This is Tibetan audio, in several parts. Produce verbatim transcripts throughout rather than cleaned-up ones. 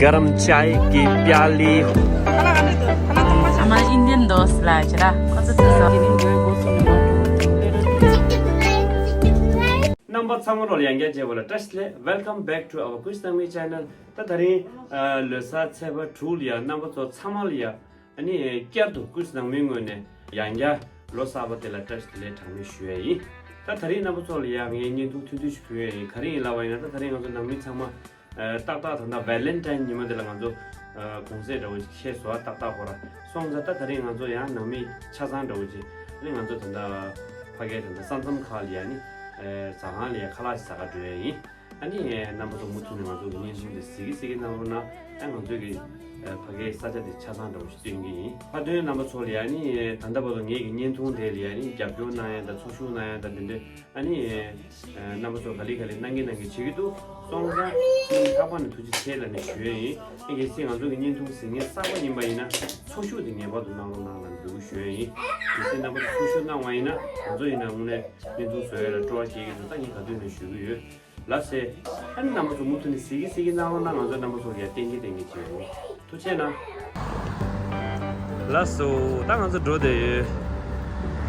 गरम चाय की प्याली। हमारे इंडियन दोस्त ला जरा कौन सा दोस्त? རྣམ་པ་ཚང་མ་ལོ་ཡང་བསྐྱར་མཇལ་བ་ལ་བཀྲ་ཤིས་བདེ་ལེགས། Welcome back to our Kush Nangmi channel. ད་ད་རིང་ལོ་གསར་ཚེས་པ་དྲུག་ལ་ཡ་རྣམ་པ་ཚོ་ཚང་མ་ལ་ཡ། ཨ་ནི་བསྐྱར་དུ་ཀུས་ནང་མི་ངོས་ནས་ཡང་བསྐྱར་ལོ་གསར་པ་དེ་ལ་བཀྲ་ཤིས་བདེ་ལེགས་གྲངས་མེད་ཞུ་ཡས་ཡིན། ད་ད་རིང་རྣམ་པ་ཚོ་ལ་ཡང་ངས་བརྙན་ཐུང་ཐུང་ཐུང་ཞིག་ཕུལ་ཡས་ཡིན། ག་རེ་ཡིན་ལབ་པ་ཡིན་ན། ད་ད་རིང་ང་ཚོ་ནང་མི་ཚང་མ་ཨ་ཏག་ཏག་ད་ལྟ་ཝེ་ལེན་ཊའིན་ཉི་མ་དེ་ལ་ང་ཚོ་ཨ་གུང་སེང་འདྲ་བོ་ཞིག་ཤེས་སོང་ཨ། ཏག་ཏག་ཁོ་ར་སོང་ཙང་ད་ད་རིང་ང་ཚོ་ཡང་ནང་མི་ཆ་ཚང་འདྲ་བོ་ཅིག་ཨ་ནི་ང་ཚོ་ད་ལྟ་ཕ་གའི་ད་ལྟ་ས་མཚམས་ཁག་ལ་ཡ་ནི་ཨ་ཟ་ཁང་ལ་ཡ་ཁ་ལག་ཞིག་ཟ་ག་འགྲོ་ཡས་ཡིན། ཨ་ནི་རྣམ་པ་ཚོ་མུ་མཐུད་ནས་ང་ཚོ་གི་བརྙན་ཐུང་འདི་གཟིགས་གི་གཟིགས་གི་གནང་རོགས་གནང་། ཨ་ང་ཚོའི་གི་ཕ་གའི་ས་ཆ་འདི་ཆ་ཚང་འདྲ་བོ་ཞིག་སྟོན་གི་ཡིན། ཁ་འདོན་རྣམ་པ་ཚོ་ལ་ཡ་ཨ་ནི་ད་ལྟ་བར་དུ་ངེད་ཀྱི་བརྙན་ཐུང་དེ་ལ་ཡ་ཨ་ནི་རྒྱབ་སྐྱོར་གནང་ཡ་དང་ཚོགས་ཞུགས་གནང་ཡ་དང་དེ་འདྲ་ཨ་ནི་རྣམ་པ་ཚོ་ག་ལེ་ག་ལེ་གནང་གི་གནང་གི་བྱེད་ཀྱི་འདུག་སོང་ཙང་སྙིང་ཐག་པ་ནས་ཐུགས་རྗེ་ཆེ་ལབ་ནས་ཞུ་ཡས་ཡིན། ཨ་གལ་སྲིད་ང་ཚོ་གི་བརྙན་ཐུང་གཟིགས་མཁན་གསར་པ་ཡིན་པ་ཡིན་ན་ཚོགས་ཞུགས་དེ་ངེས་པར་དུ་གནང་རོགས་གནང་ལབ་འདུག་ཞུ་ཡས་ཡིན། གལ་སྲིད་རྣམ་པ་ཚོ་ཚོགས་ཞུགས་གནང་བ་ཡིན་ན་ང་ཚོ་ཡིན་ན་དངོས་གནས་བརྙན་ཐུང་བཟོ་ཡས་ལ་སྤྲོ་བ་སྐྱེ་གི་འདུག་ད་ངས་ག་དུས་ནས་ཞུ་གི་ཡོད། ལགས་སེ། ཨ་ནི་རྣམ་པ་ཚོ་མུ་མཐུད་ནས་གཟིགས་གི་གཟིགས་གི་གནང་རོགས་གནང་། ང་ཚོ་རྣམ་པ་ཚོ་ལ་ཡ་བརྟན་གི་བརྟན་གི་བྱེད་རོགས། ཐུགས་རྗེ་གནང་། ལགས་སོ། ད་ང་ཚོ་འགྲོ་བསྡད་ཡོད།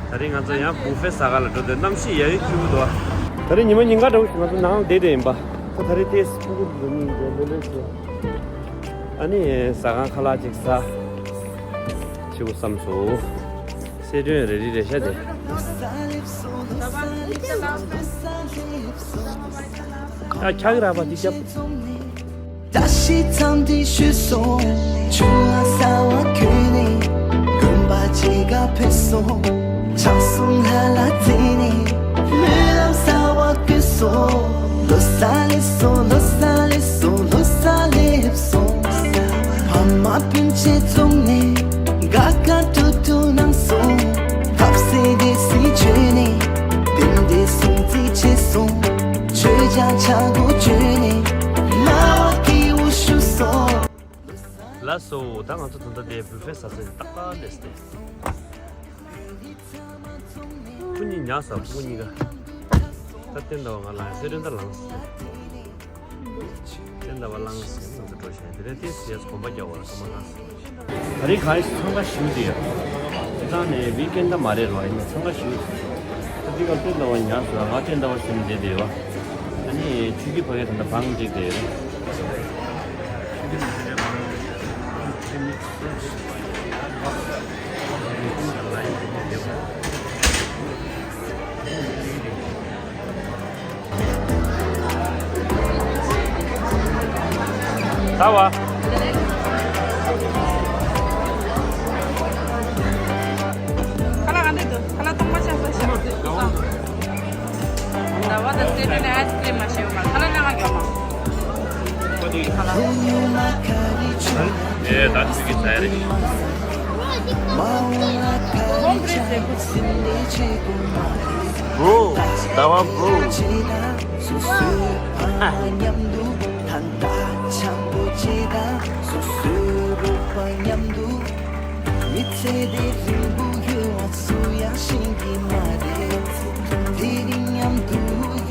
ད་རིང་ང་ཚོ་ཡང་བུ་ཕེ་ཟ་ག་ལ་འགྲོ་བསྡད། གནམ་གཤིས་ཡ་ཡི་སྐྱིད་པོ་འདུག་ཨ། ད་རིང་ཉི་མ་ཉིན་གང་འདྲ་བོ་ཞིག་ང་ཚོ་ནང་ལ་བསྡད་བསྡད་ཡིན་པ། ད་ད་རིང་ཏོག་ཙམ་སྤུ་གུ་འགྲོ་མི་འགྲོ་ལེ་ལེ་བྱས། ཨ་ནི་ཟ་ཁང་ཁ་ལག་ཅིག་ཟ། བྱེད་དགོས་བསམ་སོང་། གསལ་སྒྲོན་རེ་རེ་རེ་ཤ་དེ། ཨ་ཁྱག་ར་བ་འདི་རྒྱབ། ད་ཤི་མཚམས་འདི་ཞུས་སོང་། ཆུ་ལ་ཟ་བ་གྱོན་ནས། དགོན་པ་ཅིག་ག་ཕེབས་སོང་། ཕྱག་གསུམ་ལྷ་ལ་བརྩེ་ནས། སྨོན་ལམ་གསར་བ་བསྐུར་སོང་། ལོ་གསར་སླེབས་སོང་། ལོ་གསར་སླེབས་སོང་། ལོ་གསར་སླེབས་སོང་། ཕ་མ་སྤུན་མཆེད་འཛོམས་ནས། དགའ་དགའ་སྤྲོ་སྤྲོ་གནང་སོང་། ཐབས་ཟད་བདེ་སྲིད་བྱོན་ནས། བདེན་བདེ་སྲུང་བརྩི་བྱས་སོང་། མཆོད་ཆང་ཆག་སྒོ་བརྗོད་ནས། རྣ་བ་སྐྱིད་པོ་ཞུ་སོང་། ལགས་སོ། ད་ང་ཚོ་ད་ལྟ་དེ་བུ་ཕེ་ཟ་ས་ཏག་ཏག་སླེབས་ཏེ། སྤུན་གཉིས་ཉག་ཟ། སྤུན་གཉིས་ཀ། ད་བསྟན་ཟླ་བ་ང་ལངས། གསལ་སྒྲོན་ད་ལངས་སོང་། བསྟན་ཟླ་བ་ལངས་སོང་། ང་ཚོ་འགྲོ་བྱས། དེ་རིང་ཏོག་ཙམ་ཁོམ་པ་རྒྱག་པ་ལ་སྐར་མ་ལྔ་ཟིན། ད་རེས་གང་ཡིན་འཚང་ཁ་ཞུ་དེ་ཡོད། དེ་དང་ནས་ཝིག་ཨེན་ཌི་མ་རེད་རོ། ཡིན་ན་འཚང་ཁ་ཞུ། ད་འདི་ག་བསྟན་ཟླ་བ་ཉག་ཟ། ང་བསྟན་ཟླ་བ་ཟིན་བསྡད་དེ་ཡོད། ཨ་ནི་ཆུ་རྒྱུད་ཕ་གི་ད་ལྟ་བང་སྒྲིག་དེ་ཡོད། ཆུ་རྒྱུད་མ་རེད་བང་། ད་བ། ཁ་ལག་ག་འདྲ་འདུག་ཁ་ལག་སྟོང་པ་ཆགས་ས་ཤག་ཟླ་བ་དང་གསལ་སྒྲོན་ནས་ཨའི་སི་ཀྲིམ་མ་ཞེས་པ་མ་ཁ་ལག་སྣ་ཁ་རྒྱོབ་མ། ཁ་ལག་ཨེ་ད་ཚིག་གི་ཚ་རེད། Bro, ཟླ་བ་bro། མི་ཚེ་འདི་རིང་པོ་ཡོད་པ་སུ་ཡང་ཤེས་ཀྱི་མ་རེད། དེ་རིང་མཉམ་དུ་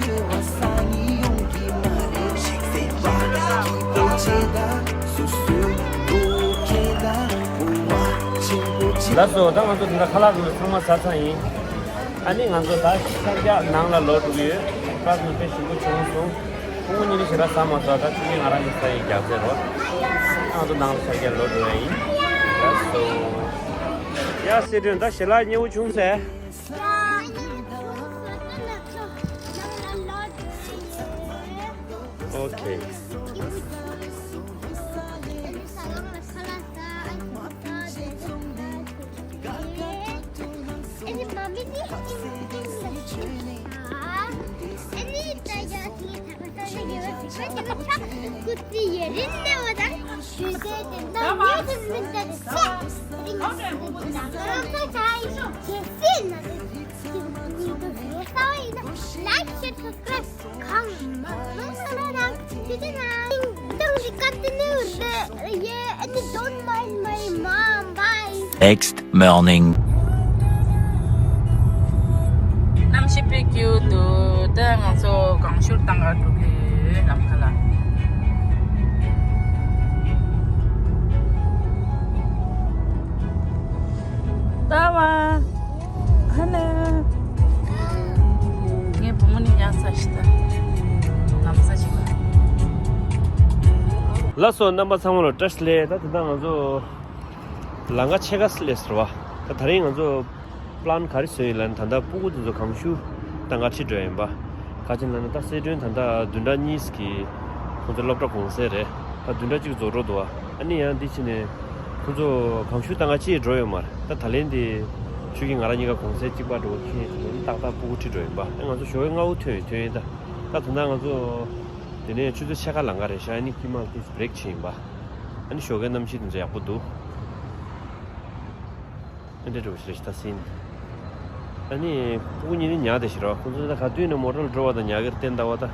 ཡོད་པ་སང་ཉིན་ཡོང་གི་མ་རེད། སེམས་པ་སྐྱིད་པོ་བྱེད་དང་སོ་སོའི་བློ་ཁེངས་དང་བུ་བ་ཆེན་པོ་བྱེད། ལགས་སོ། ད་ང་ཚོ་དེ་འདྲ་ཁ་ལག་ཚང་མ་ཟ་ཚར་ཡིན། ཨ་ནི་ང་ཚོ་ད་ཤར་རྒྱག་ནང་ལ་ལོག་འགྲོ་གི་ཡོད། པར་ནི་དཔེ་ཞིམ་པོ་བྱུང་སོང་། ཁོང་གཉིས་ནི་ཞེ་དྲག་ཟ་མ་ཟ། ད་ཆུ་ངོས་ང་རང་གི་ཟ་ཡི་རྒྱག་ཟེར་རོ། ང་ཚོ་ནང་ལ་ཤར་རྒྱག་ལོག་འགྲོ་ཡ་ཡིན། ལགས་སོ། ཡ་གསལ་སྒྲོན་ད་ཞལ་ལག་མཉེས་པོ་བྱུང་ཟེར། ཨོ་ཁེ། Like, share, subscribe. Next morning. གནམ་གཤིས་དཔེ་སྐྱིད་པོ་འདུག་ད་ང་ཚོ་གངས་ཤུར་ཐང་ག་འགྲོ་གི་ཡོད། ནམ་མཁའ་ལ། ལགས་སོ། རྣམ་པ་ཚང་མ་ལ་བཀྲ་ཤིས་བདེ་ལེགས། ད་དེ་དག་ང་ཚོ་ལམ་ཁ་ཕྱེད་ཀ་སླེབས་ཟེར་བ། ད་དེ་རིང་ང་ཚོ་པི་ལན་ག་རེ་བཟོས་ཡིན་ལབ་ན། ད་ལྟ་སྤུ་གུ་དེ་ཚོ་གངས་ཤུག་གཏོང་ག་ཁྲིད་འགྲོ་ཡིན་པ། ག་ཅི་ལབ་ན་ད་གསལ་སྒྲོན་ད་ལྟ་བདུན་ཕྲག་གཉིས་ཀྱི་ཁོང་ཚོ་སློབ་གྲྭ་གུང་སེང་རེད། ད་བདུན་ཕྲག་གཅིག་རྫོགས་འགྲོ་འདུག་བ། ཨ་ནི་ཡང་འདི་ཕྱི་ནས་ཁོང་ཚོ་གངས་ཤུག་གཏོང་ག་ཅིག་འགྲོ་ཡོད་མ་རེད། ད་ད་ལན་དེ་ཆུ་སྐྱིད་ང་རང་གཉིས་ཀ་གུང་སེང་གཅིག་པ་འགྲོ་ཁྱེད་ཏག་ཏག་སྤུ་གུ་ཁྲིད་འགྲོ་ཡིན་པ། ཨ་ང་ཚོ་ཞོགས་ཀས་སྔ་པོ་ཐོན་ཡིན། ཐོན་ཡིན་ད། ད་ད་ལྟ་ང་ཚོ་དེ་ནས་ཆུ་ཚོད་ཕྱེད་ཀ་ལམ་ཁ་རེད་ཤག་ཨ་ནི་དཀྱིལ་མ་ཏིས་བྷི་རེག་བྱས་ཡིན་པ། ཨ་ནི་ཞོགས་ཀའི་གནམ་གཤིས་དེ་ཚོ་ཡག་པོ་འདུག་ཨ་འདྲ་འགྲོ་བཞིན་རེད་ཤག་ད་ཟིན། ཨ་ནི་སྤུ་གུ་གཉིས་ནི་ཉལ་བསྡད་ཤག་ར། ཁོང་ཚོ་ད་ག་དུས་ནས་མོ་ཊ་ལ་འགྲོ་བ་དང་ཉལ་གིར་བསྡད་ད་བ་ད།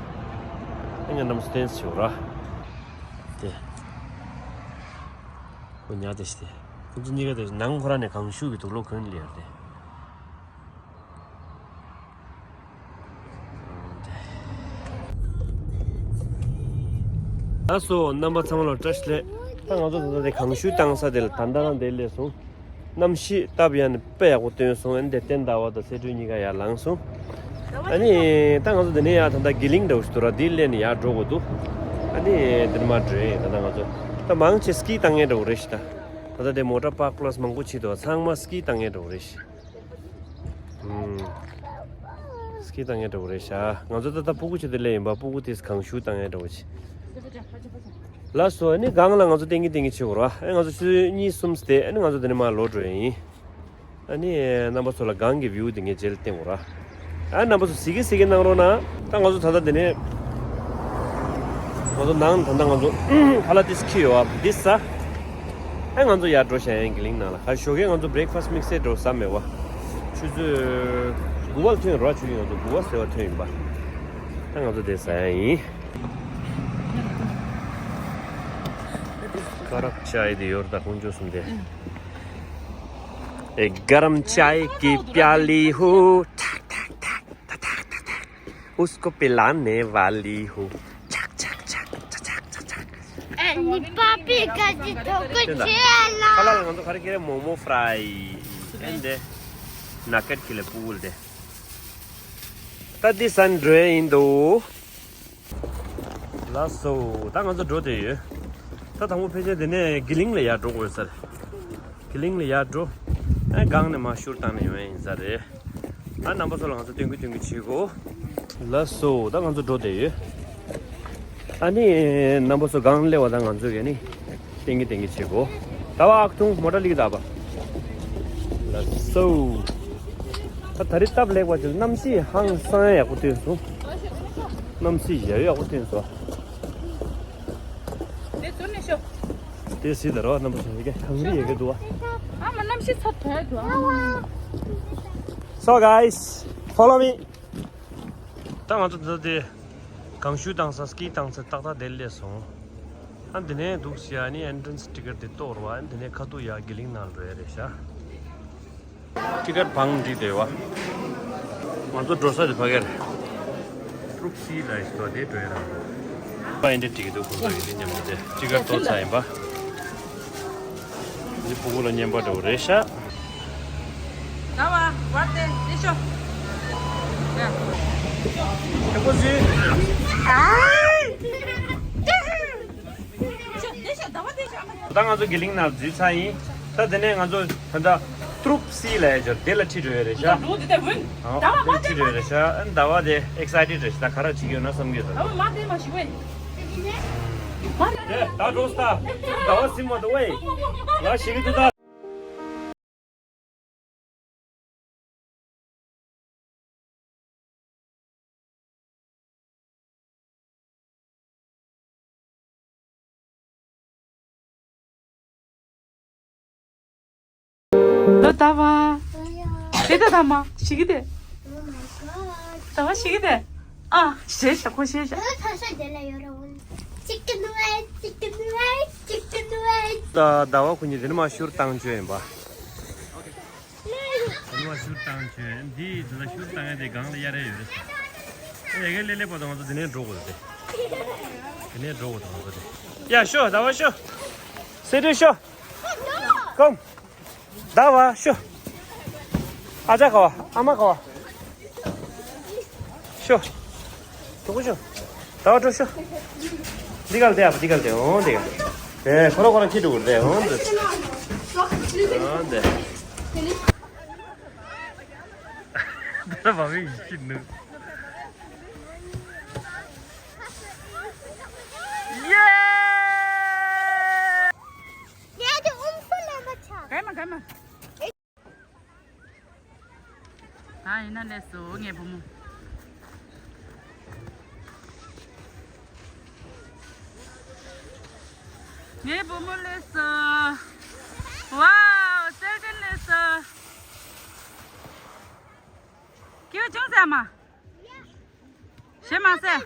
ཨ་ང་གནམ་སྟེན་ཤག་ར། དེ་ཁོ་ཉལ་བསྡད་ཤག་དེ་ཁོང་ཚོ་གཉིས་ཀ་དེ་ནང་ཁོ་རང་ནས་གངས་ཤུག་གི་དུག་ལོག་གོན་ལེ་ཡོད་རེད། ལགས་སོ། རྣམ་པ་ཚང་མ་ལ་བཀྲ་ཤིས་བདེ་ལེགས། ད་ང་ཚོ་ད་ལྟ་དེ་གངས་ཤུག་བཏང་ས་དེ་ལ་ད་ལྟ་རང་དེ་སླེབས་སོང་། གནམ་གཤིས་སྟབས་ཡག་ནས་དཔེ་ཡག་པོ་སྟོན་སོང་། ཨ་ནི་དེ་བསྟན་ཟླ་བ་དང་གསལ་སྒྲོན་གཉིས་ཀ་ཡར་ལངས་སོང་། ཨ་ནི་ད་ང་ཚོ་དེ་ནས་ཡར་ད་ལྟ་གི་ལིང་འདྲ་བོ་ཞིག་འདུག་ར། དེ་སླེབས་ནས་ཡར་འགྲོ་དགོས་འདུག་ཨ་ནི་དེ་ནས་མར་འགྲོ་ཡིན། ད་ལྟ་ང་ཚོ་ད་མང་ཆེ་སི་ཀི་བཏང་མཁན་འདྲ་བོ་རེད་ཤག་ད་ད་ལྟ་དེ་མོ་ཊ་པཱརྐ་པ་ལས་མང་པོ་ཕྱིན་འདུག་ཚང་མ་སི་ཀི་བཏང་མཁན་འདྲ་བོ་རེད་ཤག་ཨུམ། སི་ཀི་བཏང་མཁན་འདྲ་བོ་རེད་ཤག་ང་ཚོ་ད་ལྟ་སྤུ་གུ་ཆེད་དུ་སླེབས་ཡིན་པ། སྤུ་གུ་དེས་གངས་ཤུག་བཏང་མཁན་འདྲ་བོ་ཅིག་ལགས་སོ། ཨ་ནི་སྒང་ལ་ང་ཚོ་ཏིང་ངེ་ཏིང་ངེ་བྱེད་དགོས་ར། ཨ་ང་ཚོ་ཆུ་ཚོད་གཉིས་གསུམ་བསྡད། ཨ་ནི་ང་ཚོ་དེ་ནས་མར་ལོག་འགྲོ་ཡ་ཡིན། ཨ་ནི་རྣམ་པ་ཚོ་ལ་སྒང་གི་བིའུ་དེ་ངས་རྗེས་ལ་བསྟན་དགོས་ར། ཨ་རྣམ་པ་ཚོ་གཟིགས་ཀྱི་གཟིགས་ཀྱི་གནང་རོགས་གནང་། ད་ང་ཚོ་ད་ལྟ་དེ་ནས་ང་ཚོ་ནང་ད་ལྟ་ང་ཚོ་ཁ་ལག་ཏིས་ཁྱེར་ཡོད་པ་འདི་ཟ། ཨ་ང་ཚོ་ཡར་འགྲོ་བྱ་ཡིན་གི་ལིང་ནང་ལ། ཁ་ཞོགས་ཀས་ང་ཚོ་བྷི་རེག་ཕ་སི་མིག་སེ་འགྲོ་ཟ་མེད་པ། ཆུ་ཚོད་དགུ་པ་ལ་ཐོན་ར། ཆུ་ཚོད་ང་ཚོ་དགུ་པ་ཟེར་བ་ཐོན་ཡིན་པ། ད་ང་ཚོ་དེ་ཟ་ཡ་ཡིན། ཀ་རག་ཅའི་དེ་ཡོད་ར། ད་ཁོང་ཚོ་གསུམ་དེ། ए गरम चाय की प्याली हो। ठक ठक ठक ठक ठक ठक। उसको पिलाने वाली हो। छक छक छक छक छक छक छक। अनि पापी गाजी ठोको चेला। ཁ་ལག་ལ་ང་ཚོ་ག་རེ་ཁྱེར་རེད། མོག་མོག་ཕ་རའི། ཨེ་འདི་ནག་ཀེཊ་ཁྱེར་ལེ་པུལ་དེ། ད་འདི་ཟ་འགྲོ་ཡ་ཡིན་འདུག་ལགས་སོ། ད་ང་ཚོ་འགྲོ་བསྡད་ཡོད། ད་དང་པོ་ཕལ་ཆེར་དེ་ནས་གི་ལིང་ལ་ཡར་འགྲོ་དགོས་ས་རེད། གི་ལིང་ལ་ཡར་འགྲོ། ཨ་སྒང་ནས་མར་ཤུར་བཏང་ནས་ཡོང་ཡ་ཡིན་ས་རེད། ཨ་རྣམ་པ་ཚོ་ལ་ང་ཚོ་སྟོན་གི་སྟོན་གི་བྱེད་གོ། ལགས་སོ། ད་ང་ཚོ་འགྲོ་བསྡད་ཡོད། ཨ་ནི་རྣམ་པ་ཚོ་སྒང་སླེབས་པ་དང་ང་ཚོ་གི་ནི་ཏིང་ངེ་ཏིང་ངེ་བྱེད་གོ། ད་བ་ཨག་ཐུང་མོ་ཊ་ལིག་ད་བ། ལགས་སོ། ད་ད་རེས་སྟབས་ལེགས་པ་ཅིག་གནམ་གཤིས་ཧང་སང་ཡག་པོ་ཐོན་སོང་། གནམ་གཤིས་ཡག་ཡག་པོ་ཐོན་སོང་། དེ་ཟིག་ད་རོ་རྣམ་པ་ཚོ་ཡི་གེ་གངས་རི་ཡི་གེ་འདུག་བ། ཨ་མ་གནམ་གཤིས་ཚ་དྲོད་འདུག་ཨ་མ། So guys, follow me. ད་ང་ཚོ་འདི་དེ་གངས་ཤུག་བཏང་ས་སི་ཀི་བཏང་ས་ཏག་ཏག་དེ་སླེབས་སོང་། ཨ་འདི་ནས་འདུག་ཟེར་ཡ་ནི་ཨེན་ཊི་རན་སི་ཊི་ཀེཊ་དེ་གཏོར་བ། ཨ་འདི་ནས་ཁ་ཐུག་ཡ་གི་ལིང་ནང་འགྲོ་ཡ་རེད་ཤག་ཊི་ཀེཊ་བང་བསྒྲིགས་བསྡད་ཡོད་པ། ང་ཚོ་འགྲོ་ས་དེ་ཕ་གིར་ཀྲུག་སི་ལ་ཡི་སྟོ་དེ་འགྲོ་ཡ་རང་། པ་ཨེ་འདྲ་བསྒྲིགས་འདུག་ཁོང་ཚོ་ཡི་དེ་མཉམ་དུ་དེ་ཊི་ཀེཊ་གཏོར་ཚར་ཡིན་པ། འདི་ཕྲུ་གུ་ལ་རྔན་པ་འདྲ་བོ་རེད་ཤག་ད་བ་བར་དེ་དེ་ཤོ། ཁྱེད་པོ་ཟི། ད་ང་ཚོ་གི་ལིང་ནང་འཛུལ་ཚར་ཡིན། ད་དེ་ནས་ང་ཚོ་ད་ལྟ་ཀྲུག་སི་ལ་ཡ་ཅར་དེ་ལ་ཁྲིད་འགྲོ་ཡ་རེད་ཤག་འགྲོ་དེ་དེ་ཝུན། ཨ་ད་བ་དེ་ཁྲིད་འགྲོ་ཡ་རེད་ཤག་ཨ་ད་བ་དེ་ཨེག་སའི་ཊེཌ་རེད་ཤག་ད་ག་རེ་བྱེད་ཀྱི་ཡོད་ན་བསམ་གྱི་ཡོད་ད། ད་བ་མ་དེ་མ་ཞུ་ཝེ། ད་འགྲོ་ས་ད་བ་སིམ་མ་དུ་ཝེ། ང་ཞིག་གི་དུ་ད། ད་ད་བ། དེ་ད་ད་མ་ཞིག་གི་དེ། ད་བ་ཞིག་གི་དེ། ཨ་ཞེས་ཞག་ཁོ་ཞེས་ཞག Chicken wing, chicken wing, chicken wing. ད་ཟླ་བ་ཁོ་གཉིས་དེ་ནས་མར་ཤུར་བཏང་བཅུག་ཡིན་པ། དེ་ནས་མར་ཤུར་བཏང་བཅུག་འདི་དེ་ལ་ཤུར་བཏང་ཡ་དེ་སྒང་ལ་གཡར་ཡ་ཡོད་རེད། ཡ་གི་ལེ་ལེ་བར་དུ་ང་ཚོ་དེ་ནས་འགྲོ་དགོས་རེད། དེ་ནས་འགྲོ་དགོས་རེད་ང་ཚོ་དེ། ཡ་ཤོ་ཟླ་བ་ཤོ། སེ་ཏྲེ་ཤོ། ཀོམ། ཟླ་བ་ཤོ། ཨ་ཅག་ག་བ། ཨ་མ་ག་བ། ཤོ། གྲོགས་པོ་ཤོ། ཟླ་བ་གྲོགས་ཤོ། འདི་ག་ལ་དེ་ཨ་ཕ་འདི་ག་ལ་དེ་འོང་དེ་ག་ལ་དེ་ཁོ་ར་ཁོ་ར་ཁྱི་འགྲོ་གི་རེད་དེ་འོང་དེ་འོང་དེ། ད་ལ་བ་མི་ཡིན་ནུ། ཡེ། ག་མ་ག་མ། ད་ཡིན་ན་ལས་སོ་ངའི་བུ་མོ། ངའི་བུ་མོ་ལས་སོ། ཝའོ་གསེར་ཕྲེང་ལས་སོ། ཁྱེད་ཅུང་ཟད་མ། ཞེ་མ་ཟད།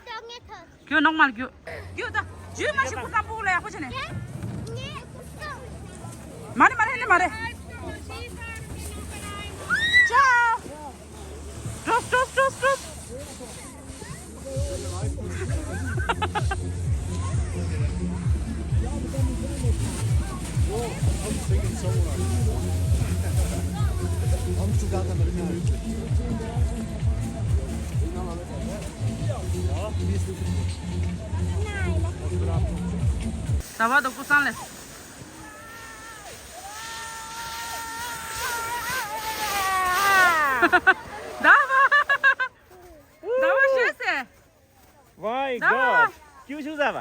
ཁྱོད་ནོག་མར་རྒྱུ། རྒྱུ་ད། རྒྱུ་མ་ཞིག་ཁུ་ཏམ་པུ་ལ་ཡག་པོ་བྱས་ནས། མ་རེད་མ་རེད་ནི་མ་རེད། ཅའོ། ཀྲོས་ཀྲོས་ཀྲོས་ཀྲོས། ཟླ་བ་དང་ཀུ་སང་ལེ། ཟླ་བ། ཟླ་བ་ཞེས་ཟེར། My God. ཀྱུ་ཤུ་ཟ་བ།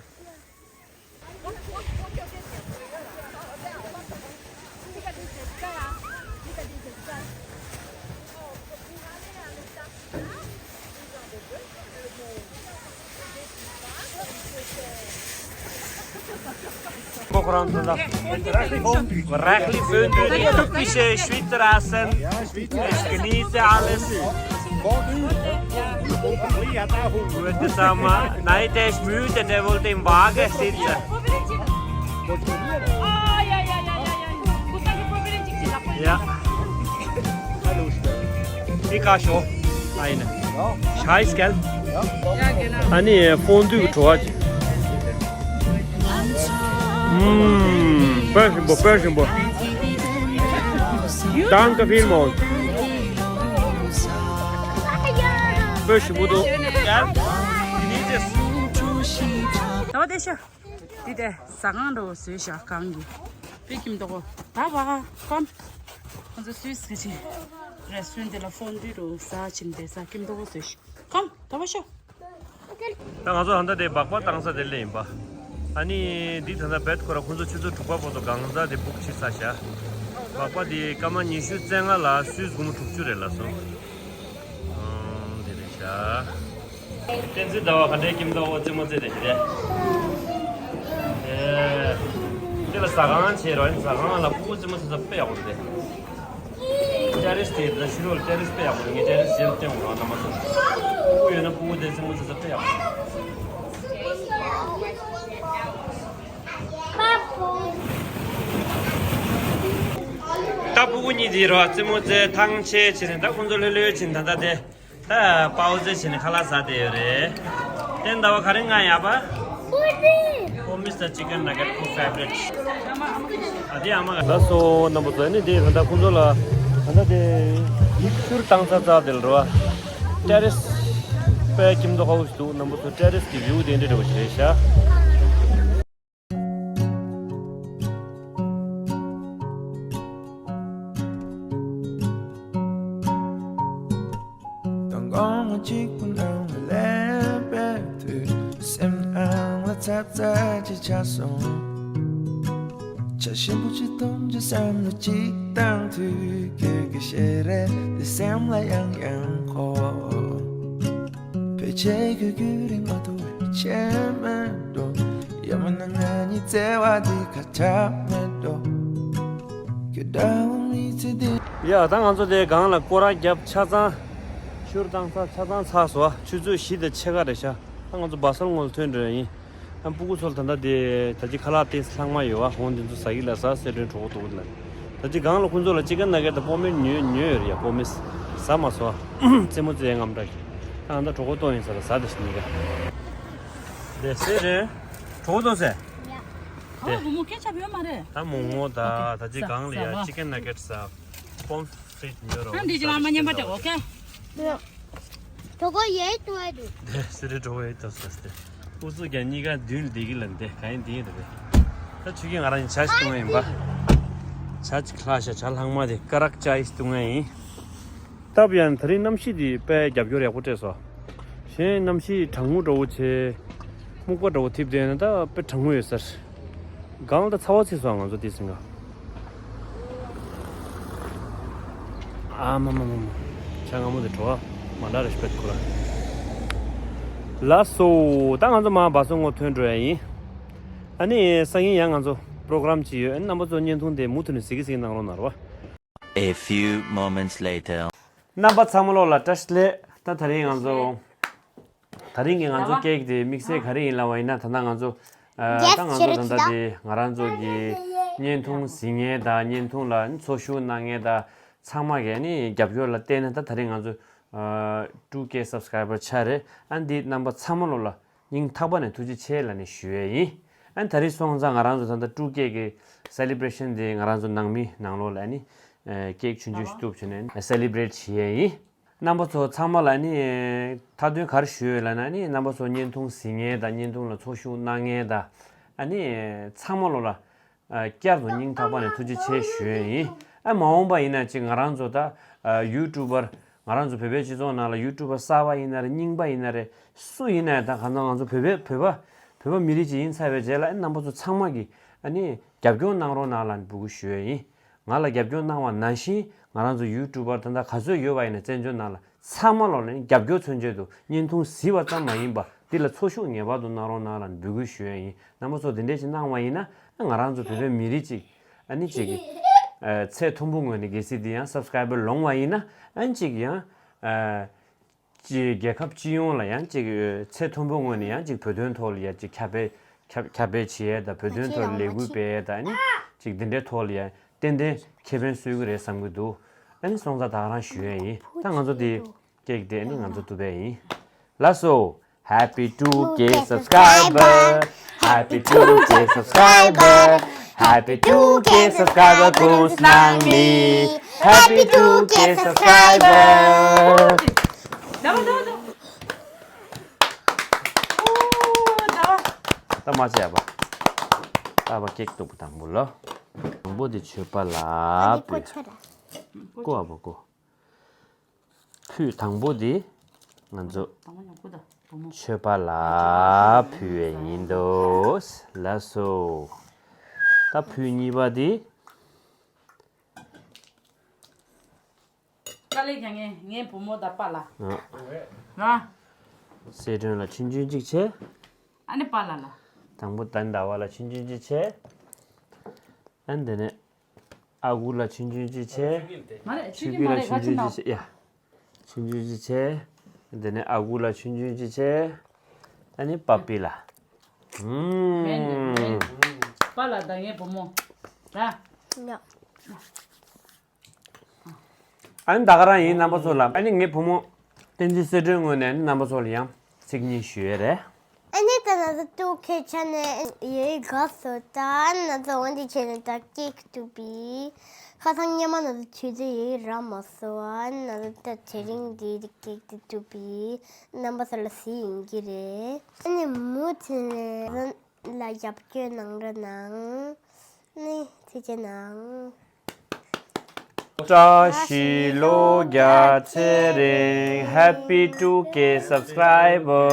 ཁོ་ཁོ་རང་ཚོ་ལ་རག་ལི་ཕོན་ཏུ་ནི་ཏུ་པི་ཤེ་ཤུའི་ཙི་ར་སན་ཨེ་ཤི་ཀི་ནི་ཙེ་ཨ་ལེ་སི། ཝེ་ཏི་སམ་ནའི་ཏེ་ཤ་མུའུ་ཏེ་ཏེ་ཝོལ་ཏེ་ཝ་གེ་སི་ཙེ། ཡ། ཨི་ཀ་ཤོ། ཨ་ཡིན། ཤའི་སྐལ། ཨ་ནི་ཕོན་ཏུའི་བྲོ་བ་ཅིག་ཨུམ། དཔེ་ཞིམ་པོ་དཔེ་ཞིམ་པོ། ཏང་ཀ་ཕིལ་མོ། དཔེ་ཞིམ་པོ་འདུག་ཡ། དེ་ནས་ཅེས། ད་བ་དེ་ཤ། འདི་དེ་ཟ་ཁང་འགྲོ་བཟོས་ཤག་གང་གི། པི་ཀིམ་ཏོག་གོ། ད་བ་ཀམ། ཁོང་ཚོ་སུད་སི་གི་རེ་སུན་དེ་ལ་ཕོན་ཏུ་རུ་ཟ་ཕྱིན་ཏེ་ཟ་ཀིམ་ཏོག་གོ་བཟོས་ཤག་གམ། ད་བ་ཤོ། ད་ང་ཚོ་ད་ལྟ་དེ་སྦག་སྦག་བཏང་ས་དེ་ལ་ཡིན་པ། ཨ་ནི་འདི་ད་ལྟ་བེད་ཁོ་ར་ཁོང་ཚོ་ཆུ་ཚོད་དྲུག་པ་བར་དུ་གང་ཟག་དེ་བུག་བྱེད་ས་ཤག་སྦག་སྦག་དེ་སྐར་མ་ཉི་ཤུ་རྩ་ལྔ་ལ་སུད་སི་སྒོར་མོ་དྲུག་ཅུ་རེད་ལ་སོང་། ཨང་དེ་རེད་ཤག་བསྟན་འཛིན་ཟླ་བ་ག་འདྲའི་ཁྱིམ་ཟླ་བ་རྩེད་མོ་རྩེ་དེ་ཞིག་རེད། ཨེ། དེ་ལ་ཟ་ཁང་བྱས་རོགས་ཡིན། ཟ་ཁང་ལ་ཕྲུ་གུ་རྩེད་མོ་རྩེ་ས་དཔེ་ཡག་པོ་རེད། ཏེ་རེ་སི་དེ་ད་ཕྱི་ལོགས་ལ་ཏེ་རེ་སི་དཔེ་ཡག་པོ་རེད། ངས་ཏེ་རེ་སི་རྗེས་ལ་སྟོན་དགོས་རང་རྣམ་པ་ཚོ། ཕྲུ་གུ་ཡོད་ན་ཕྲུ་གུ་དེ་རྩེད་མོ་རྩེ་ས་དཔེ་ཡག་པོ་རེད། ད་ཕྲུ་གུ་གཉིས་དེ་རོ་རྩེད་མོ་རྩེ་ཐང་ཆད་བྱས་ནས་ད་ཁོང་ཚོ་ལྷོད་ལྷོད་བྱས་ནས་ད་ལྟ་དེ། ད་པའོ་ཙེ་བྱས་ནས་ཁ་ལག་ཟ་བསྡད་ཡོད་རེད། ཏན་ཟླ་བ་ག་རེ་ང་ཡ་པ། པོ་མིས་ད་ཅི་ཀན་ནག་གེ་ཊི་ཁོ་ཕེ་ཝ་རི་ཊི། ཨ་དེ་ཨ་མ་ག་ལགས་སོ་རྣམ་པ་ཚོ། ཨ་ནི་དེ་ད་ལྟ་ཁོང་ཚོ་ལ་ད་ལྟ་དེ་ཤུར་བཏང་ཚར་ཚར་དེ་ལ་རེད་བ། ཏེ་རེ་སི་དཔེ་ཁྱིམ་ཐོག་ཁ་བོ་ཞིག་འདུག་རྣམ་པ་ཚོ། ཏེ་རེ་སི་གི་བིའུ་དེ་འདྲ་འདྲ་བོ་ཞིག་རེད་ཤག་དང་དགོང་མོ་གཅིག་པུ་ནང་ལ་སླེབས་པའི་དུས། སེམས་ནང་ལ་འཚབ་འཚབ་ཅིག་ཆགས་སོང་། བྱ་ཞིམ་པོ་ཅིག་འཐུང་རྒྱུ་བསམ་བློ་གཅིག་བཏང་དུས། ཁྱོད་ཀྱི་ཞལ་རས་དེ་སེམས་ལ་ཡང་ཡང་འཁོར། ཕལ་ཆེར་ཁྱོད་རྒྱུན་རིང་མ་ཐུབ་པའི་ཆད་མེད་འགྲོ། ཡང་མིན་ན་ང་གཉིས་བརྩེ་བ་འདི་ཁ་གྲག་མེད་འགྲོ། ཁྱོད་འདྲ་བོ་མི་ཚེ་འདི། ཡ་ད་ང་ཚོ་དེ་སྒང་ལ་སྐོར་ར་བརྒྱབ། ཆ་ཚང་ཤུར་བཏང་ཚར། ཆ་ཚང་ཚར་སོང་། ཆུ་ཚོད་བཞི་དང་ཕྱེད་ཀ་རེད་ཤག་ད་ང་ཚོ་བ་སལ་ངོས་ལ་ཐོན་འགྲོ་ཡ་ཡིན། ཨ་ཕྲུ་གུ་ཚོ་ལ་ད་ལྟ་དེ་ད་ཅི་ཁ་ལག་དེ་ལྷག་མ་ཡོད་བ། འོང་དེ་ཚོ་ཟ་གི་ལ་ཟ། སེ་ཏྲེན་གྲོགས་པོ་འདུག་ལ། ད་ཅི་སྒང་ལ་ཁོང་ཚོ་ལ་ཅི་ཀན་ནག་གེ་ཊི་དང་པོ་མེ་ཉོས་ཉོས་ཡོད་རེད་ཡ། པོ་མེས་ཟ་མ་སོང་། རྩེད་མོ་རྩེ་ཡ་ངམ་འདྲ་ཞིག་ད་ང་ད་གྲོགས་པོ་གཏོང་ཡིན་ས་ལ་ཟ་དེ་ཞིག་ནི་ག་དེ་སེ་རེད། གྲོགས་པོ་གཏོང་ཟེ། ཡ། ཨ་བུ་མོ་སྐད་ཆ་བོད་མ་རེད། ད་མོག་མོག་ད་ད་ཅི་སྒང་ལ་ཡ་ཅི་ཀན་ནག་གེ་ཊི་ཟ། པོམ་ཧྥི་རིད་ཉོས་རོགས། ཨ་འདི་ཅི་ལ་མ་ཉན་པ་དེ་ཨོ་ཁེ། གྲོགས་པོ་ཡེ་ཏོ་ཨེ་འདུག་དེ་སེ་རེད། གྲོགས་པོ་ཡེ་ཏོ་ཟེ་སྟེ། ཨུ་ཚུགས་ཀྱང་གཉིས་ཀ་མདུན་ལ་བསྡད་ཀྱི་ལ་འདི་ག་ཡིན་འདི་ཡིན་རེད་པས། ད་ཆུ་ཁྱི་ང་རང་ཇ་ཞིག་བཏུང་ཡ་ཡིན་པ། ཇ་ཅིག་ལྷག་ཤག་ཇ་ལྷག་མ་དེ་ཀ་རག་ཅ་ཡིས་བཏུང་ཡ་ཡིན། སྟབས་ཡག་ན་ད་རིང་གནམ་གཤིས་འདི་དཔེ་རྒྱབ་སྐྱོར་ཡག་པོ་སྤྲད་སོང་། གཞན་གནམ་གཤིས་གྲང་མོ་འདྲ་བོ་བྱས། སྨུག་པ་འདྲ་བོ་འཐིབས་བསྡད་ན་ད་དཔེ་གྲང་མོ་ཡོད་ས་རེད། སྒང་ལ་ད་ཚ་བ་ཚིག་སོང་ང་ཚོ་དེ་སེང་ག་ཨ་མ་མ་མ་མ། ཇ་མངར་མོ་དེ་བྲོ་བ་མ་འདྲ་རེ་ཞིག་པད་ཁོ་ར། ལགས་སོ། ད་ང་ཚོ་མར་བ་སོ་ངོ་ཐོན་འགྲོ་ཡ་ཡིན། ཨ་ནི་སང་ཉིན་ཡང་ང་ཚོ་པྲོ་གྷ་རམ་ཅིག་ཡོད། ཨ་ནི་རྣམ་པ་ཚོ་བརྙན་ཐུང་དེ་མུ་མཐུད་ནས་གཟིགས་གཟིགས་གནང་རོགས་གནང་རོགས། A few moments later. རྣམ་པ་ཚང་མ་ལོག་ལ་བཀྲ་ཤིས་བདེ་ལེགས། ད་ད་རིང་ང་ཚོ་ད་རིང་གི་ང་ཚོ་ཀེག་དེ་དམིགས་བསལ་ག་རེ་ཡིན་ལབ་པ་ཡིན་ན། ད་ལྟ་ང་ཚོ་ཨ་ད་ང་ཚོ་ད་ལྟ་དེ་ང་རང་ཚོ་གི་བརྙན་ཐུང་གཟིགས་མཁན་དང་བརྙན་ཐུང་ལ་ཚོགས་ཞུགས་གནང་མཁན་དང་ཚང་མ་གི་ཨ་ནི་རྒྱབ་སྐྱོར་ལ་བརྟེན་ནས་ད་ད་རིང་ང་ཚོ་ཨ་two K subscriber ཆགས་རེད། ཨ་ནི་འདི་རྣམ་པ་ཚང་མ་ལོག་ལ་སྙིང་ཐག་པ་ནས་ཐུགས་རྗེ་ཆེ་ལབ་ནས་ཞུ་ཡས་ཡིན། ཨ་ནི་ད་རེས་སོང་ཙང་ང་རང་ཚོ་ད་ལྟ་two K གི་སེ་ལི་བྷི་རེ་ཤན་དེ་ང་རང་ཚོ་ནང་མི་ནང་ལོགས་ལ་ཨ་ནི་ཨ་ཀེག་ཆུང་ཆུང་ཞིག་གཏུབ་བྱས་ནས་སེ་ལི་བྷི་རེ་ཊི་བྱེད་ཡས་ཡིན། རྣམ་པ་ཚོ་ཚང་མ་ལ་ཨ་ནི་མཐའ་དོན་ག་རེ་ཞུ་ཡོད་ལབ་ན། ཨ་ནི་རྣམ་པ་ཚོ་བརྙན་ཐུང་གཟིགས་མཁན་དང་བརྙན་ཐུང་ལ་ཚོགས་ཞུགས་གནང་མཁན་དང་ཨ་ནི་ཚང་མ་ལོག་ལ་ཨ་བསྐྱར་དུ་སྙིང་ཐག་པ་ནས་ཐུགས་རྗེ་ཆེ་ཞུ་ཡས་ཡིན། ཨ་མ་འོངས་པ་ཡིན་ན་ཅིག་ང་རང་ཚོ་ད་ཨ་ཡུ་ཊུབ་པར་ང་རང་ཚོ་བོད་པའི་སྤྱི་ཚོགས་ནང་ལ་ཡུ་ཊུབ་པར་གསར་པ་ཡིན་ན་རེད། རྙིང་པ་ཡིན་ན་རེད། སུ་ཡིན་ན་ཡང་ད་གང་ལྟར་ང་ཚོ་བོད་པའི་བོད་པ་བོད་པ་མི་རིགས་ཅིག་ཡིན་ཚར་བའི་རྗེས་ལ་ཨ་རྣམ་པ་ཚོ་ཚང་མ་གིས་ཨ་ནི་རྒྱབ་སྐྱོར་གནང་རོགས་གནང་ལབ་འབོད་སྐུལ་ཞུ་ཡས་ཡིན། ང་ལ་རྒྱབ་སྐྱོར་གནང་བ་ནང་བཞིན་ང་རང་ཚོ་ཡུ་ཊུབ་པར་ད་ལྟ་ག་ཚོད་ཡོད་པ་ཡིན་ན་བཙན་བྱོལ་ནང་ལ་ཚང་མ་ལོག་ལ་ནི་རྒྱབ་སྐྱོར་མཚོན་ཆེད་དུ་བརྙན་ཐུང་གཟིགས་པ་ཙམ་མ་ཡིན་པ་འདི་ལ་ཚོགས་ཞུགས་ངེས་པར་དུ་གནང་རོགས་གནང་ལབ་འབོད་སྐུལ་ཞུ་ཡས་ཡིན། རྣམ་པ་ཚོ་འདི་འདྲས་ཅིག་གནང་བ་ཡིན་ན་ང་རང་ཚོ་བོད་པའི་མི་རིགས་ཅིག་ཨ་ནི་ཅིག་གི་ཨ་ཚད་མཐོན་པོ་ངོས་ནས་གལ་སྲིད་འདི་ཡང་སབ་སི་ཀ་རའི་བར་ལོངས་པ་ཡིན་ན་ཨ་ནི་ཅིག་ཡང་ཨ་ཅིག་རྒྱལ་ཁབ་སྤྱི་ཡོངས་ལ་ཡང་ཅིག་ཚད་མཐོན་པོ་ངོས་ནས་ཡང་ཅིག་བོད་དོན་ཐོག་ལ་ཡང་ཅིག་ཁྱབ་སྤེལ་ཁྱབ་ཁྱབ་སྤེལ་བྱེད་ཡས་དང་བོད་དོན་ཐོག་ལ་ལས་འགུལ་སྤེལ་ཡས་དང་ཨ་ནི་ཅིག་འདི་འདྲའི་ཐོག་ལ་ཡང་ཏན་ཏན་ཁེ་ཕན་སོན་གྱི་རེད་བསམ་གྱི་འདུག་ཨ་ནི་སོང་ཙང་ད་ག་རང་ཞུ་ཡས་ཡིན། ད་ང་ཚོ་འདི་ཀེག་དེ་ཨ་ནི་ང་ཚོ་གཏུབ་པ་ཡིན། ལགས་སོ། Happy two K subscriber. Happy two K subscriber. Happy two K subscriber. Happy two K subscriber. ད་མ་བྱས་པ། ད་བ་ཀེག་གཏུབ་པ་དང་པོ་ལ། དང་པོ་དེ་མཆོད་པ་ལ་ཕུལ། ཀོ་ཨ་བ་ཀོ། ཕུད་དང་པོ་དེ་ང་ཚོ་མཆོད་པ་ལ་ཕུལ་བས་ཡིན་འདུག་ལགས་སོ། ད་ཕུད་གཉིས་པ་དེ། དཀའ་ལས་ཀྱང་ངའི་ངའི་བུ་མོ་དང་པཱ་ལགས། ཨ། ང་། གསལ་སྒྲོན་ལ་ཆུང་ཆུང་གཅིག་བྱས། ཨ་ནི་པཱ་ལགས་ལ། དང་པོ་ད་ཟླ་བ་ལ་ཆུང་ཆུང་གཅིག་བྱས། ཨ་ནི་དེ་ནས་ཨ་ཁུ་ལ་ཆུང་ཆུང་གཅིག་བྱས། མ་རེད་ཆུ་ཆུ་གི་མ་ལ་རེད་ཆུང་ག་ཆུང་ཅི་གཅིག་བྱས་ཡ། ཆུང་ཆུང་གཅིག་བྱས། དེ་ནས་ཨ་ཁུ་ལ་ཆུང་ཆུང་གཅིག་བྱས། ཨ་ནི་པ་པི་ལ། ཧུམ། པཱ་ལགས་དང་ངའི་བུ་མོ། ར། ཡ། ཨ་ནི་ད་ག་རང་ཡིན་རྣམ་པ་ཚོ་ལ། ཨ་ནི་ངའི་བུ་མོ་བསྟན་འཛིན་གསལ་སྒྲོན་ངོས་ནས་ཨ་ནི་རྣམ་པ་ཚོ་ལ་ཡང་ཚིག་གཉིས་ཞུ་ཡས་རེད། ཨ་ནི་ད་ང་ཚོ་ཊུ་ཁེ་ཆ་ནས་ཡོད་དགའ་སོ། ད་ང་ཚོ་འོན་ཏེ་བྱས་ནས་ད་ཀེག་གཏུབ་པའི་ཁ་སང་སྔོན་མ་ང་ཚོ་དུས་ཚོད་ཡོད་རག་མ་སོང་། ཨ་ནི་ང་ཚོ་ད་དེ་རིང་འདི་ཀེག་དེ་གཏུབ་པའི་རྣམ་པ་ཚོ་ལ་གཟིགས་ཡིན་གྱི་རེད། ཨ་ནི་མུ་མཐུད་ནས་ལ་རྒྱབ་སྐྱོར་གནང་རོགས་གནང་། ནི་ཐུགས་རྗེ་གནང་། བཀྲ་ཤིས་ལོ་བརྒྱ་ཚེ་རིང་། Happy two K subscriber.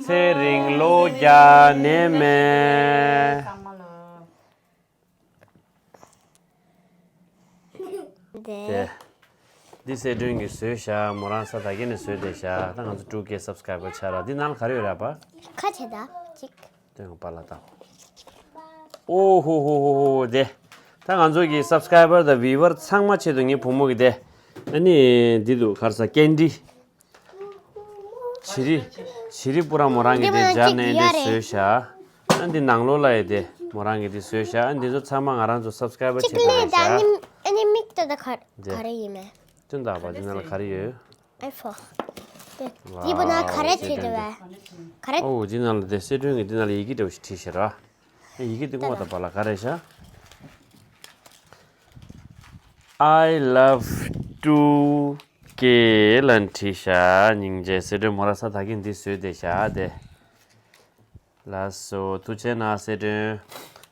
ཚེ་རིང་ལོ་བརྒྱ་ནས་མེད། དེ། འདི་གསལ་སྒྲོན་གྱིས་བཟོས་ཤག་མོ་རང་ས་ད་གེ་ནས་བཟོས་བསྡད་ཤག་ད་ང་ཚོ་two K subscriber ཆགས་ར། འདི་ནང་ལ་ག་རེ་ཡོད་རེད་པ། ཁ་བྱེད་ད་ཅིག་དེ་ང་པཱ་ལགས་ལྟ། ཨོ་ཧོ་ཧོ་ཧོ་ཧོ། དེ། ད་ང་ཚོ་གི་subscriber དང་viewer ཚང་མ་ཆེད་དུ་ངའི་བུ་མོ་གི་དེ། ཨ་ནི་འདི་འདུག་ག་རེ་ཟ། ཀེན་ཌི། བྱི་རི། བྱི་རི་པུ་ར་མོ་རང་གིས་དེ་འདི་མ་སྦྱར་ཅིག་ནས་ཡ་འདི་རེད། བཟོས་ཤག་ཨ་འདི་ནང་ལོགས་ལ་ཡ་དེ་མོ་རང་གིས་འདི་བཟོས་ཤག་ཨ་འདི་ཚོ་ཚང་མ་ང་རང་ཚོ་subscriber ཆེད་དུ་རེད་ཤག་ཨ་ནི་ཨ་ནི་མིག་ཏོ་ད་ག་དེ་ག་རེ་ཡིན་མེད། ཅུང་དག་པ་འདི་ནང་ལ་ག་རེ་ཡོད། ཨའི་ཕོ། དེ་འདི་པོ་ན་ག་རེ་བྲིས་འདུག་བས། ག་རེ། ཨོ་འདི་ནང་ལ་དེ་གསལ་སྒྲོན་གྱིས་འདི་ནང་ལ་ཡི་གེ་འདྲ་བོ་ཞིག་བྲིས་ཤག་ར། ཡི་གེ་འདི་ངོ་ད་པཱ་ལགས་ག་རེ་ཤག I love two ཀེ་ལན་ཁྲི་ཤ་སྙིང་རྗེ། སེ་སྒྲོན་མོ་ར་ས་ད་གིན་འདི་བཟོས་ཏེ་བཞག་དེ། ལགས་སོ། ཐུགས་རྗེ་གནང་སེ་སྒྲོན།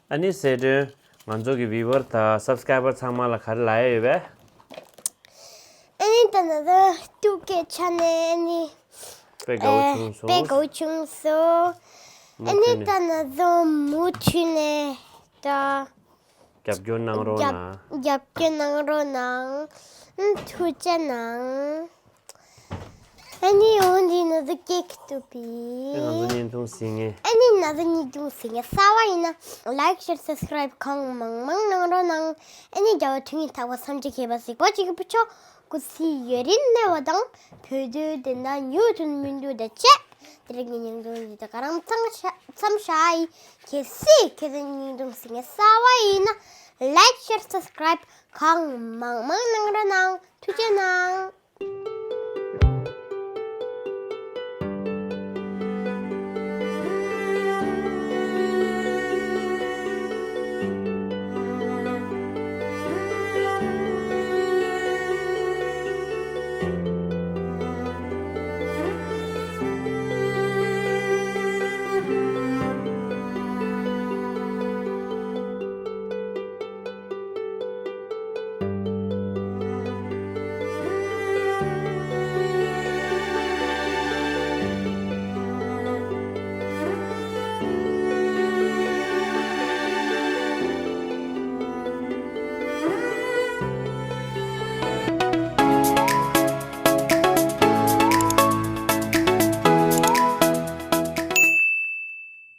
ཨ་ནི་སེ་སྒྲོན། ང་ཚོ་གི་བི་ཝར་དང་སབ་སི་ཀ་རའི་བར་ཚང་མ་ལ་ག་རེ་ལབ་ཡ་ཡོད་པས། ཨ་ནི་ད་ན་ད་ཐུགས་རྗེ་ཆེ་ནས་ཨ་ནི། དཔེ་དགའ་བོ་བྱུང་སོང་། དཔེ་དགའ་བོ་བྱུང་སོང་། ཨ་ནི་ད་ན་ད་མུ་མཐུད་ནས་ད། རྒྱབ་སྐྱོར་གནང་རོགས་གནང་། རྒྱབ་སྐྱོར་གནང་རོགས་གནང་། ཨ་ཐུགས་རྗེ་གནང་། ཨ་ནི་འོ་འདི་ན་ད་ཀེག་བཏུབ་པི། ཨེ་ང་ཚོ་བརྙན་ཐུང་གཟིགས་མཁན། ཨ་ནི་ན་ད་བརྙན་ཐུང་གཟིགས་མཁན་གསར་པ་ཡིན་ན་ལའིག་ཤེར་སབ་སི་ཀ་རའིབ་གང་མང་མང་གནང་རོགས་གནང་། ཨ་ནི་རྒྱལ་བ་དོན་གཉིས་ཐེག་པ་སངས་རྒྱས་མཁས་པ་གཟིགས་པ་གཅིག་གི་བུ་ཆོ་སྐུ་ཚེ་ཡུན་རིང་གནས་པ་དང་བོད་དོན་བདེན་མཐའ་མྱུར་དུ་སྨིན་རྒྱུ་དང་བཅས། དེ་རིང་གི་བརྙན་ཐུང་འདི་ད་ག་རང་མཚམས་བཞག་མཚམས་བཞག་ཡིན། གལ་སྲིད་ཁྱེད་ཚོ་བརྙན་ཐུང་གཟིགས་མཁན་གསར་པ་ཡིན་ན་ལའིག་ཤེར་སབ་སི་ཀ་རའིབ་གང་མང་མང་གནང་རོགས་གནང་། ཐུགས་རྗེ་གནང་།